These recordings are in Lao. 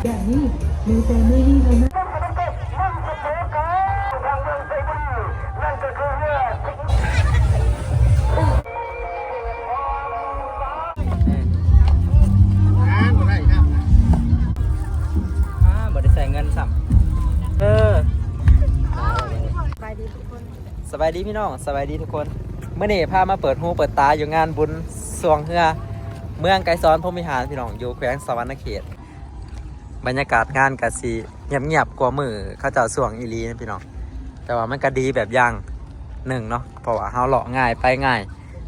ແບບນີ້ ມີແຕ່ມື້ນີ້ເທົ່ານັ້ນ. ອ່າ ບໍ່ໄດ້ໃຊ້ເງິນຊ້ຳ. ເອີ ສະບາຍດີທຸກຄົນ. ສະບາຍດີພີ່ນ້ອງ ສະບາຍດີທຸກຄົນ. ມື້ນີ້ພາມາເປີດຫູເປີດຕາຢູ່ງານບຸນຊ່ວງເຮືອ ເມືອງໄກສອນພົມວິຫານ ພີ່ນ້ອງ ຢູ່ແຂວງສະຫວັນນະເຂດ. ບັນຍາກາດງານກະຊິງຽບໆກວ່າມື້ເຂົາເຈົ້າຊ່ວງອີ່ຫຼີນະພີ່ນ້ອງ, ແຕ່ວ່າມັນກະດີແບບຢ່າງໜຶ່ງເນາະ ເພາະວ່າເຮົາເລາະງ່າຍໄປງ່າຍ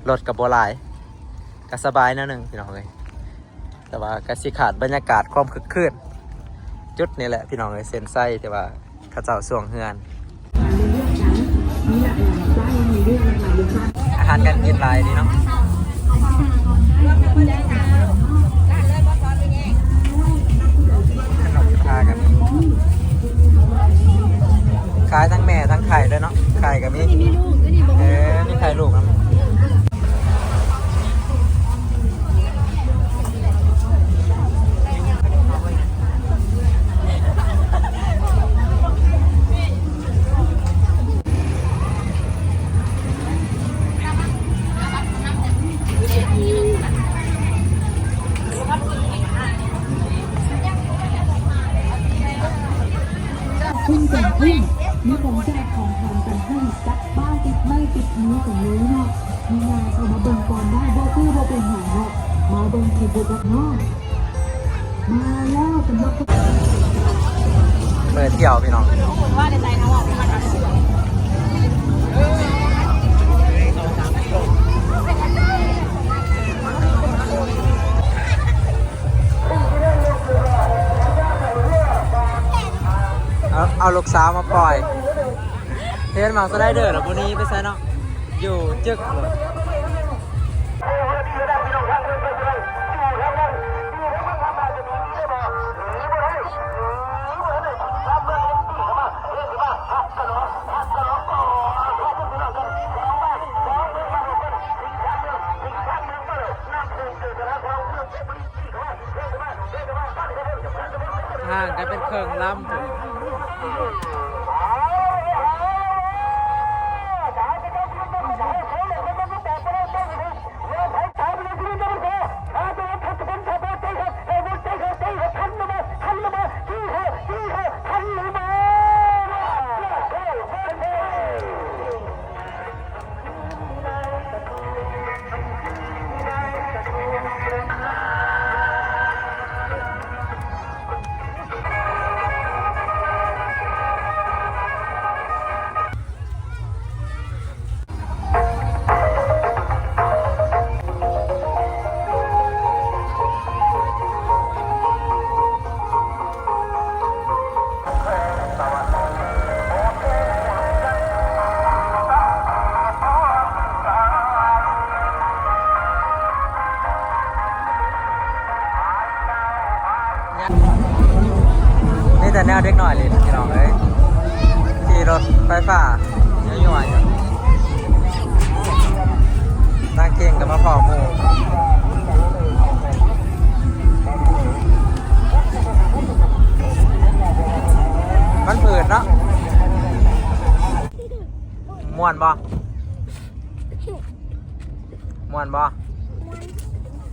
ລົດກະບໍ່ຫຼາຍ ກະສະບາຍແນວໜຶ່ງພີ່ນ້ອງເອີຍ. ແຕ່ວ່າກະຊິຂາດບັນຍາກາດຄວາມຄຶກຄື້ນຈຸດນີ້ແຫຼະພີ່ນ້ອງເອີຍ ເສັ້ນໄຊທີ່ວ່າ ເຂົາເຈົ້າຊ່ວງເຮືອນ. ອາຫານການກິນຫຼາຍດີເນາະ. ຂາຍທັງແມ່ທັງໄຂ່ເລີຍເນາະ. ໄຂ່ກະມີ ເອີ ມີໄຂ່ລູກນຳ. ຂຶ້ນເປັນຂຶ້ນ ມີຂອງແຈກຂອງແຖມກັນຂຶ້ນ ຈັກບ້ານຕິດໄມ້ຕິດມືກັນເລີຍເນາະ. ມີງານເຂົ້າມາເບິ່ງກ່ອນໄດ້ ບໍ່ຊື້ບໍ່ເປັນຫຍັງເນາະ ມາເບິ່ງທີ່ບຸດເນາະ. ມາແລ້ວສຳລັບ ເປີດທ່ຽວພີ່ນ້ອງ. ເອົາ ເອົາລູກສາວມາປ່ອຍ. ເຫັນໝາກສະໄລເດີແລ້ວບໍ່ໜີໄປໃສເນາະ ຢູ່ຈຶກໂລດ. ຫ່າງກັນເປັນເຄິ່ງລຳພຸ້ນ. ມີແຕ່ແນວເດັກນ້ອຍຫຼິ້ນພີ່ນ້ອງເອີຍ ຂີ່ລົດໄຟຟ້າ ຍົວໆຢູ່. ນາງເກັ່ງກໍມາພ້ອມໝູ່ ມັນຜືດເນາະ. ມ່ວນບໍ່? ມ່ວນບໍ່?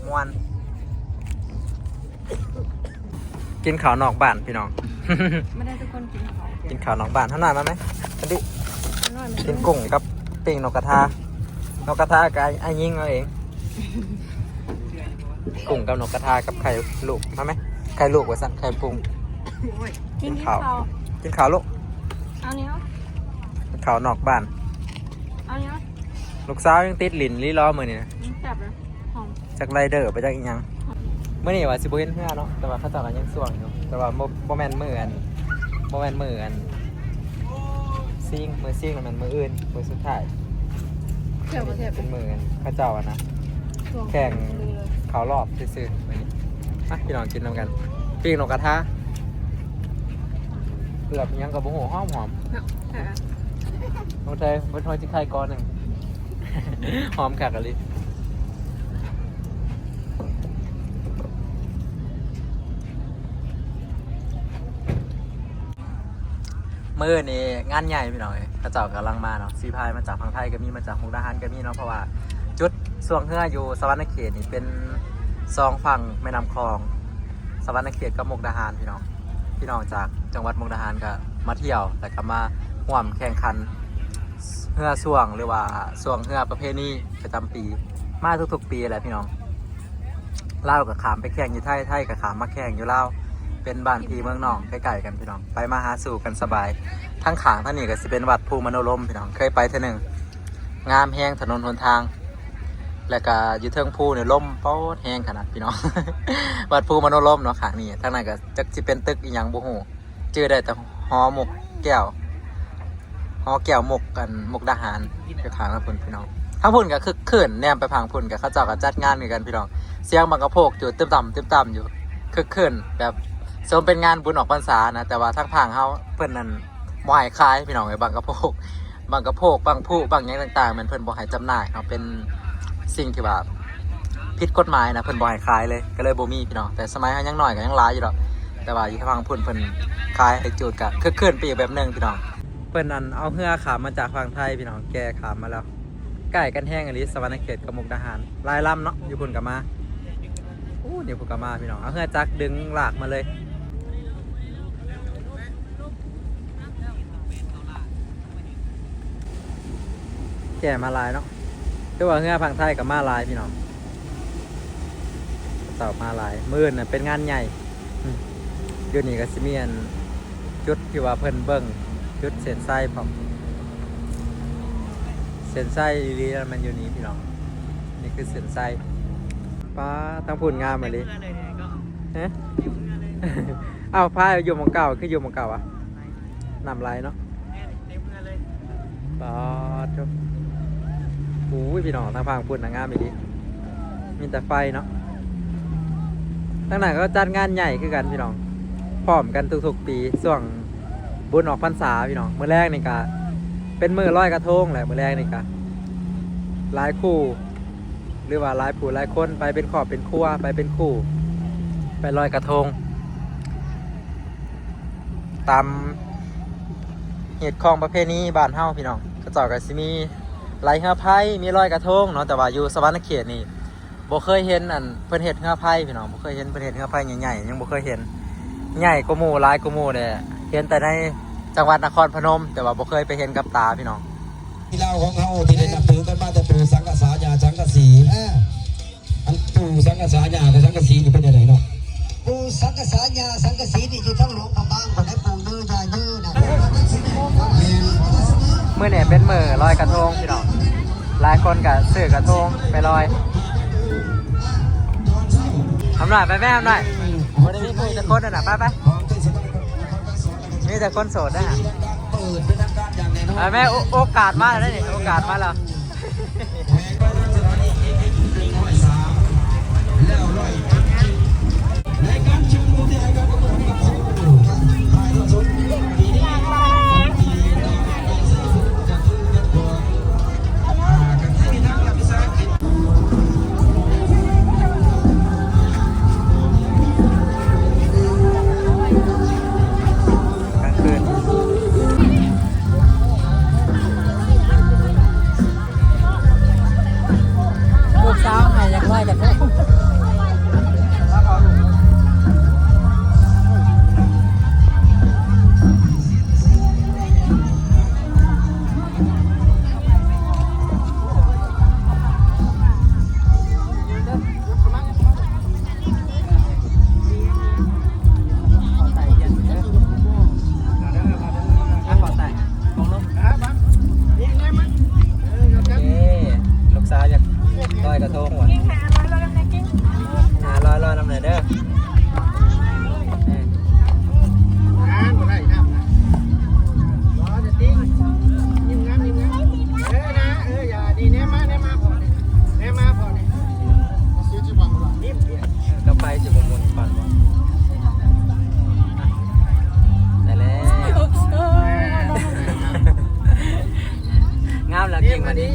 ມ່ວນ. ກິນເຂົ້ານອກບ້ານພີ່ນ້ອງ. ມາເດີທຸກຄົນ ກິນເຂົ້າ ກິນເຂົ້ານອກບ້ານ. ເຮົາໜ້ອຍມາໄໝ? ອັນນີ້ ເຮົາໜ້ອຍມາ ກິນກຸ້ງກັບປີ້ງນົກກະທາ. ນົກກະທາກໍອ້າຍຍິງເອົາເອງ. ກຸ້ງກັບນົກກະທາກັບໄຂ່ລູກ. ມາໄໝ? ໄຂ່ລູກວ່າຊັ້ນ ໄຂ່ປຸງ. ກິນເຂົ້າ ກິນເຂົ້າລູກ. ເອົານີ້ເອົາ ເຂົ້ານອກບ້ານ. ເອົານີ້ເອົາ ລູກສາວຍັງຕິດຫຼິ້ນລີລໍມື້ນີ້ນະ. ອືມ ແຊບເລີຍ ຫອມ. ຈັກໄລເດີໄປຈັກອີ່ຫຍັງ. ມື້ນີ້ວ່າຊິບໍ່ເຫັນເຮືອເນາະ ແຕ່ວ່າເຂົາເຈົ້າກໍຍັງຊ່ວງຢູ່ ແຕ່ວ່າບໍ່ ບໍ່ແມ່ນມື້ອັນ ບໍ່ແມ່ນມື້ອັນ ຊິງ ມື້ຊິງນະແມ່ນມື້ອື່ນ ມື້ສຸດທ້າຍ. ແຊບບໍ່ແຊບ? ເປັນມື້ອັນເຂົາເຈົ້າຫັ້ນນະ ຊ່ວງແຂ່ງເຂົ້າລອບຊື່ໆ ມື້ນີ້. ມາ ພີ່ນ້ອງກິນນຳກັນ ປີ້ງນົກກະທາ ເກືອບອີ່ຫຍັງກໍບໍ່ຮູ້ ຫອມໆ ເນາະ. ນ້ອງເທີຍ ເບິ່ງຫ້ອຍຊິໄຂ່ກ່ອນໜຶ່ງ ຫອມຄັກອີ່ຫຼີ. ມື້ນີ້ງານໃຫຍ່ພີ່ນ້ອງເອີຍ ເຂົາເຈົ້າກຳລັງມາເນາະ ສີພາຍມາຈາກຝັ່ງໄທກໍມີ ມາຈາກມຸກດາຫານກໍມີເນາະ ເພາະວ່າຈຸດຊ່ວງເຮືອຢູ່ສະຫວັນນະເຂດນີ້ເປັນສອງຝັ່ງແມ່ນ້ຳຂອງ ສະຫວັນນະເຂດກັບມຸກດາຫານພີ່ນ້ອງ. ພີ່ນ້ອງຈາກຈັງຫວັດມຸກດາຫານກໍມາທ່ຽວ ແລ້ວກໍມາຮ່ວມແຂ່ງຂັນເຮືອຊ່ວງ ຫຼືວ່າຊ່ວງເຮືອປະເພນີປະຈຳປີ ມາທຸກໆປີແຫຼະພີ່ນ້ອງ. ລາວກໍຂ້າມໄປແຂ່ງຢູ່ໄທ ໄທກໍຂ້າມມາແຂ່ງຢູ່ລາວ ເປັນບ້ານພີ່ເມືອງນ້ອງ ໃກ້ໆກັນພີ່ນ້ອງ ໄປມາຫາສູ່ກັນສະບາຍ. ທາງຂ້າງທາງນີ້ກໍຊິເປັນວັດພູມະໂນລົມພີ່ນ້ອງ ເຄີຍໄປເທື່ອໜຶ່ງ ງາມແຮງຖະໜົນຫົນທາງ ແລ້ວກໍຢູ່ເທິງພູນີ້ລົມໂປດແຮງຂະໜາດພີ່ນ້ອງ ວັດພູມະໂນລົມເນາະ ຂ້າງນີ້. ທາງນັ້ນກໍຈັກຊິເປັນຕຶກອີ່ຫຍັງບໍ່ຮູ້ ຈື່ໄດ້ແຕ່ຫໍໝົກແກ້ວ ຫໍແກ້ວໝົກ ອັນ ມຸກດາຫານ ຢູ່ຂ້າງທາງພຸ້ນພີ່ນ້ອງ. ທາງພຸ້ນກໍຄຶກຄື້ນ ແນມໄປຝັ່ງພຸ້ນກໍເຂົາເຈົ້າກໍຈັດງານຄືກັນພີ່ນ້ອງ. ສຽງບັງກະໂພກຢູ່ຕຶ້ມຕ່ຳ ຕຶ້ມຕ່ຳຢູ່ ຄຶກຄື້ນ ແບບສົມເປັນງານບຸນອອກພັນສານະ. ແຕ່ວ່າທາງຝັ່ງເຮົາເພິ່ນນັ້ນບໍ່ໃຫ້ຂາຍພີ່ນ້ອງເອີຍ ບັງກະໂພກ ບັງກະໂພກ ບັງຜຸ ບັງຫຍັງຕ່າງໆ ແມ່ນເພິ່ນບໍ່ໃຫ້ຈຳໜ່າຍເນາະ ເປັນສິ່ງທີ່ວ່າຜິດກົດໝາຍນະ ເພິ່ນບໍ່ໃຫ້ຂາຍເລີຍ ກໍເລີຍບໍ່ມີພີ່ນ້ອງ. ແຕ່ສະໄໝເຮົາຍັງນ້ອຍກໍຍັງຫຼາຍຢູ່ດອກ ແຕ່ວ່າຢູ່ທາງຝັ່ງພຸ້ນເພິ່ນຂາຍໃຫ້ຈູດ ກໍຄຶກຄື້ນໄປອີກແບບໜຶ່ງພີ່ນ້ອງ. ເພິ່ນນັ້ນເອົາເຮືອຂ້າມມາຈາກຝັ່ງໄທພີ່ນ້ອງ ແກ່ຂ້າມມາແລ້ວ ໃກ້ກັນແຮງອີ່ຫຼີ ສະຫວັນນະເຂດກັບມຸກດາຫານ ຫຼາຍລຳເນາະ ຢູ່ພຸ້ນກໍມາ. ໂອ້ ນີ້ພຸ້ນກໍມາພີ່ນ້ອງ ເອົາເຮືອຈັກດຶງລາກມາເລີຍ ແກ່ມາຫຼາຍເນາະ ຄືວ່າເຮືອຝັ່ງໄທກໍມາຫຼາຍພີ່ນ້ອງ ເຂົາເຈົ້າມາຫຼາຍ. ມື້ອື່ນນະເປັນງານໃຫຍ່ ອືມ ຢູ່ນີ້ກໍຊິມີອັນ ຈຸດທີ່ວ່າເພິ່ນເບິ່ງ ຈຸດເສັ້ນໄຊພ້ອມ ເສັ້ນໄຊອີ່ຫຼີແມ່ນຢູ່ນີ້ພີ່ນ້ອງ ນີ້ຄືເສັ້ນໄຊ. ປາ ທາງພຸ້ນງາມອີ່ຫຼີ ຮະ ເອົ້າ ພາຍຢູ່ໝ່ອງເກົ່າ ຄືຢູ່ໝ່ອງເກົ່າວະ ນ້ຳໄຫຼເນາະ. ປາດໂທ້ ໂອ້ຍ ພີ່ນ້ອງ ທາງຝັ່ງພຸ້ນນະງາມອີ່ຫຼີ ມີແຕ່ໄຟເນາະ. ທາງນັ້ນກໍຈັດງານໃຫຍ່ຄືກັນພີ່ນ້ອງ ພ້ອມກັນທຸກໆປີ ຊ່ວງບຸນອອກພັນສາພີ່ນ້ອງ. ມື້ແລງນີ້ກະເປັນມື້ລອຍກະທົງແຫຼະ ມື້ແລງນີ້ກະຫຼາຍຄູ່ ຫຼືວ່າຫຼາຍຜູ້ຫຼາຍຄົນ ໄປເປັນຄອບເປັນຄົວ ໄປເປັນຄູ່ ໄປລອຍກະທົງ ຕາມຮີດຄອງປະເພນີບ້ານເຮົາພີ່ນ້ອງ ເຂົາເຈົ້າກໍຊິມີໄຫຼເຮືອໄພ ມີລອຍກະທົງເນາະ. ແຕ່ວ່າຢູ່ສະຫວັນນະເຂດນີ້ບໍ່ເຄີຍເຫັນອັນເພິ່ນເຮັດເຮືອໄພພີ່ນ້ອງ ບໍ່ເຄີຍເຫັນເພິ່ນເຮັດເຮືອໄພໃຫຍ່ໆ ຍັງບໍ່ເຄີຍເຫັນ ໃຫຍ່ກວ່າໝູ່ ຫຼາຍກວ່າໝູ່ແດ່ ເຫັນແຕ່ໃນຈັງຫວັດນະຄອນພະນົມ ແຕ່ວ່າບໍ່ເຄີຍໄປເຫັນກັບຕາພີ່ນ້ອງ. ທີ່ລາວຂອງເຮົາທີ່ໄດ້ນັບຖືກັນມາແຕ່ປູ່ສັງກະສາ ຍ່າສັງກະສີ ເອີ ອັນປູ່ສັງກະສາ ຍ່າສັງກະສີນີ້ເປັນຈັ່ງໃດເນາະ? ປູ່ສັງກະສາ ຍ່າສັງກະສີນີ້ຢູ່ທາງຫຼວງພະບາງພຸ້ນແຫຼະ ປູ່ເນີຍ່າເນີນະ. ແມ່ນ ມື້ນີ້ເປັນມື້ລອຍກະທົງພີ່ນ້ອງ ຫຼາຍຄົນກະຊື້ກະທົງໄປລອຍ. ຄຳນ້ອຍ ໄປແມ່ຄຳນ້ອຍ ບໍ່ໄດ້ມີຜູ້ຈັກຄົນນັ້ນນະ ໄປໆ ມີແຕ່ຄົນໂສດເດີ. ເປີດເປັນທາງການຢ່າງແນ່ນອນ ເອີ ແມ່ ໂອ ໂອກາດມາແລ້ວເດ້ນີ້ ໂອກາດມາແລ້ວ. ກາງຄືນ ລູກສາວໃຫ້ຢາກລອຍກະທົງ. ລູກສາວຢາກລອຍກະທົງຫວາ ອ່າ ລອຍ ລອຍນຳແດ່ເດີ. ກັບໄຟຊິບໍ່ໝູນປັນບໍ່ ໄດ້ແລ້ວ ງາມແລ້ວ ເກັ່ງມານີ້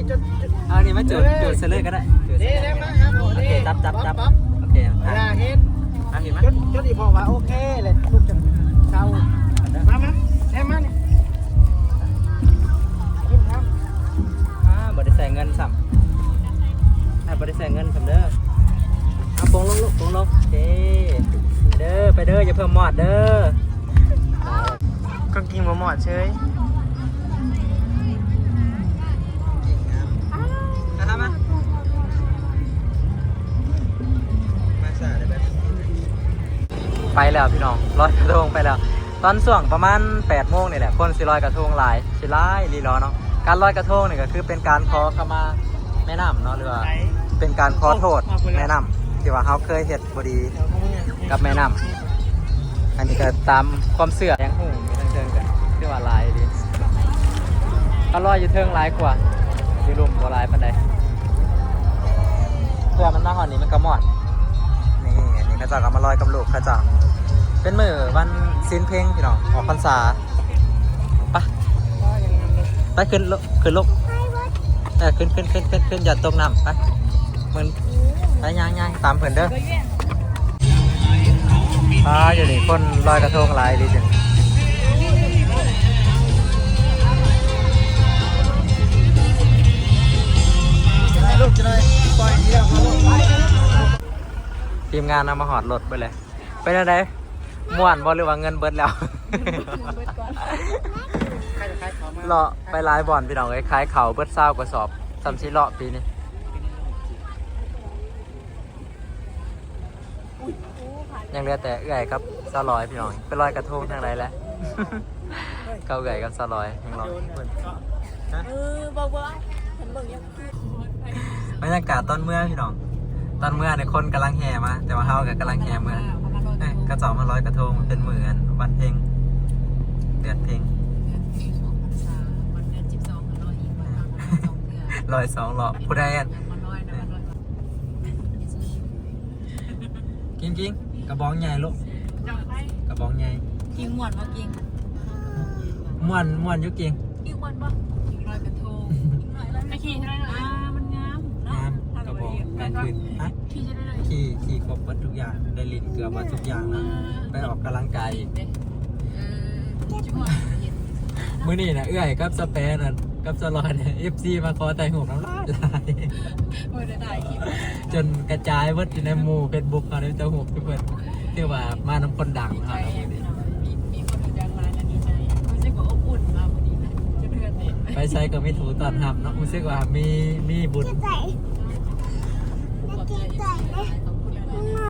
ເອົານີ້ມາຈູດ ຈູດໃສ່ເລີຍກໍໄດ້ ຈູດໃສ່ເລີຍ. ໂອເຄ ຈັບ ຈັບ ຈັບ ໂອເຄ ອ່າ ເຮັດ ອ່າ ເຫັນ ຈົນ ຈົນອີ່ພໍ່ວ່າໂອເຄແລ້ວ ລູກຈະເຊົາ. ມາ ມາ ແນມມານີ້ ໃສ່ເງິນຊ້ຳ ອ້າຍບໍ່ໄດ້ໃສ່ເງິນຊ້ຳເດີ. ເອົາ ປົງລົງລູກ ປົງລົງ. ໂອເຄ ເດີ ໄປເດີ ຢ່າເພີ່ມມອດເດີ. ກໍກິນບໍ່ໝົດເຊີຍ. ໄປແລ້ວພີ່ນ້ອງ ລອຍກະທົງໄປແລ້ວ. ຕອນຊ່ວງປະມານແປດໂມງນີ້ແຫຼະ ຄົນຊິລອຍກະທົງຫຼາຍ ຊິຫຼາຍອີ່ຫຼີເນາະ. ການລອຍກະທົງນີ້ກໍຄືເປັນການຂໍຂະມາແມ່ນ້ຳເນາະ ຫຼືວ່າເປັນການຂໍໂທດແມ່ນ້ຳ ທີ່ວ່າເຮົາເຄີຍເຮັດ ບໍ່ດີກັບແມ່ນ້ຳ. ອັນນີ້ກໍຕາມຄວາມເຊື່ອ ແດງຮຸ່ງຢູ່ເທິງໆ ກໍຖືວ່າຫຼາຍດີ. ເຂົາລອຍຢູ່ເທິງຫຼາຍກວ່າ ຢູ່ລຸ່ມບໍ່ຫຼາຍປານໃດ. ເພື່ອມັນມາຮອດນີ້ມັນກໍມອດ. ນີ້ ອັນນີ້ເຂົາເຈົ້າກໍມາລອຍກັບລູກເຂົາເຈົ້າ. ເປັນມື້ວັນສິນເພັງພີ່ນ້ອງ ອອກພັນສາ. ໄປ ໄປຂຶ້ນລົ- ຂຶ້ນລົງ ເອີ ຂຶ້ນ ຂຶ້ນ ຂຶ້ນ ຂຶ້ນ ຢ່າຕົກນ້ຳ. ໄປ ມັນ ໄປ ຍ່າງໆ ຕາມເພິ່ນເດີ. ອ່າ ຢູ່ນີ້ຄົນລອຍກະທົງຫຼາຍອີ່ຫຼີຈັ່ງ. ທີມງານເຮົາມາຮອດລົດເບິດເລີຍ. ເປັນຈັ່ງໃດ ມ່ວນບໍ່ ຫຼືວ່າເງິນເບິດແລ້ວ? ເງິນເບິດກ່ອນ. ເລາະໄປຫຼາຍບ່ອນພີ່ນ້ອງເອີຍ ຂາຍເຂົ້າເບິດຊາວກວ່າສອບ ສ່ຳຊິເລາະປີນີ້. ຍັງເຫຼືອແຕ່ເອື້ອຍກັບສາວລອຍພີ່ນ້ອງ ໄປລອຍກະທົງທາງໃດແຫຼະ. ເຂົາເອື້ອຍກັບສາວລອຍຍັງເລາະ. ເອີ ບໍ່ ບໍ່ ເພິ່ນເບິ່ງຍັງ ບັນຍາກາດຕອນເມືອພີ່ນ້ອງ ຕອນເມືອນີ້ຄົນກຳລັງແຫ່ມາ ແຕ່ວ່າເຮົາກໍກຳລັງແຫ່ເມືອ. ເອີ ເຂົາເຈົ້າມາລອຍກະທົງ ເປັນມື້ອັນວັນເພັງ ເດືອນເພັງ ລອຍສອງລອບ. ຜູ້ໃດອັນ ກິງໆ ກະບອງໃຫຍ່ລູກ ກະບອງໃຫຍ່. ກິງມ່ວນບໍ່ກິງ? ມ່ວນ ມ່ວນຢູ່ກິງ. ກິງມ່ວນບໍ່? ກິງລອຍກະທົງ ໄປຂີ່ເທົ່າໃດ? ອ່າ ມັນງາມເນາະ ງາມ ກະບອງກາງຄືນ. ຮະ? ຂີ່ຈັ່ງໃດ? ຂີ່ ຂີ່ຄົບເບິດທຸກຢ່າງ ໄດ້ຫຼິ້ນເກືອບວ່າທຸກຢ່າງແລ້ວ ໄປອອກກຳລັງກາຍອີກ. ເອີ ມື້ນີ້ນະ ເອື້ອຍກັບສະແປນ ກັບສະຫຼອຍ ເອັຟຊີມາຂໍຖ່າຍຮູບນຳຫຼາຍໆ ບໍ່ໄດ້ຖ່າຍຄລິບ ຈົນກະຈາຍເບິດຢູ່ໃນໝູ່ເຟສບຸກເຮົາ ໄດ້ແຕ່ຮູບທຸກຄົນ ຖືວ່າມານຳຄົນດັງເຮົານະມື້ນີ້. ມີ ມີຄົນຮູ້ຈັກຫຼາຍ ກໍດີໃຈ ຮູ້ສຶກວ່າອົບອຸ່ນມາມື້ນີ້ນະ ຈົນເຮືອນເຕັມ ໄປໃສກໍມີຜູ້ຕ້ອນຮັບເນາະ ຮູ້ສຶກວ່າມີ ມີບຸນ.